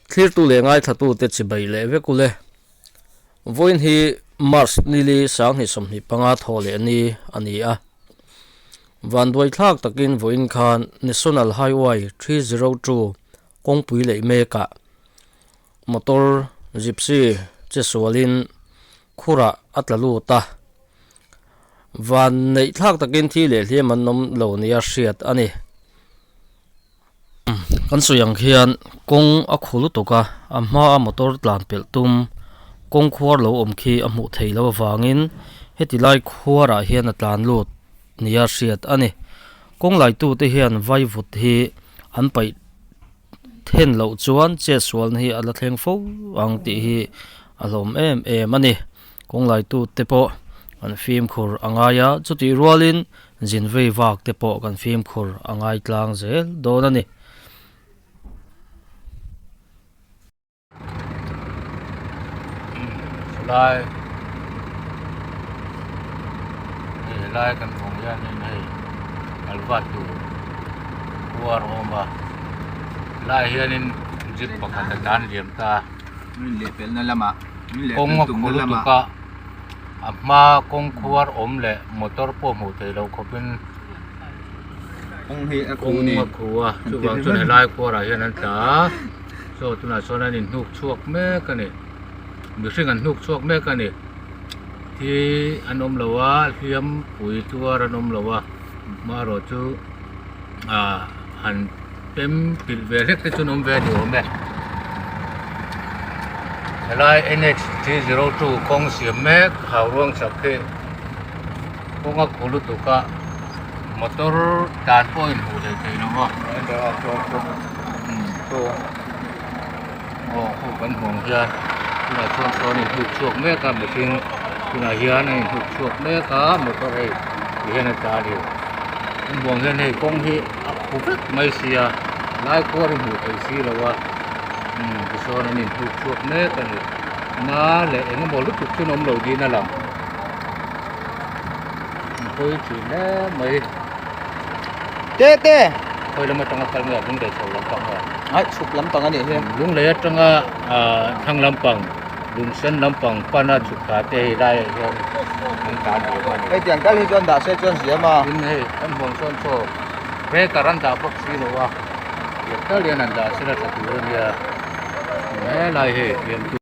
Thlirtu leh ngaithlatute chibai leh vek ule. Vawiin hi March nili sanghnih 25 thaw leh ni a ni a. Vanduai thlak takin vawiin khan National Highway 302 kawngpui leh mekah motor gypsy che sualin khurah a tla lut a. Van neih thlak takin thi leh hliam an awm lo nia hriat a ni. Kan sawi ang khian kawng a khu lutuk a, a hmaa motor tlan pelh tum kawng khuar lo awm khi a hmuh theih loh avangin heti lai khuarah hian a tlan lut nia hriat a ni. Kawng laitute hian vaivut hi an paih then loh chuan chetsualna hi a la thleng fo ang tih hi a hlawm em em a ni. Kawng laitute pawh an fimkhur a ngai a, chutih rualin Zin vei vak te pawh kan fimkhur a ngai tlang zel dawn a ni. Lai hei helai kan hmuh ang hianin hei kalvat tur khuar a awm a helaiah hianin jeep pakhat a tlan liam ta kawng a khu lutuk a. A hma kawng khuar awm leh motor pawh hmuh theih loh khawpin kawng a khu a chuvang chuan helai khuarah hian an tla a saw tunah sawn an inhnuk chhuak mek a ni mihring an hnuk chhuak mek a ni thi an awm lo a hliam pui tuar an awm lo a marawh chu ah han pem pilh ve hlek te chu an awm ve a ni awm e helai NH 302 kawng siam mek hau ruang chak hi kawng a khu lutuk a motor tlan pawh a inhmuh leh thei lo a aw khu kan hmuh ang hian tunah chuan sawn a inhnuk chhuak mek a mihring tunah hian a inhnuk chhuak mek a motor hei ti hian a tla a ni an hmuh ang hian hei kawng hi a khu vek mai sia lai khuar hi hmuh theih si lo a umm tichuan an inhnuk chhuak mek a ni na leh eng emaw lutuk chu an awm lo niin a lang an hawi thin hle mai te te khawi lam atanga kal nge lunglei chho lampang a ai chhuk lampang a nih hi lunglei atanga ah thlang lampang lungsen lampang pana chhuk thla te hei laiah hian an tlan ve a ni. Hei tiang kal hi chuan dah se chuan ziam a. Tin hei kan huang sawn chaw breaker an dah bawk si lo a, tiang tal hian an dah sela tha tur a nia helai hei fiamthu.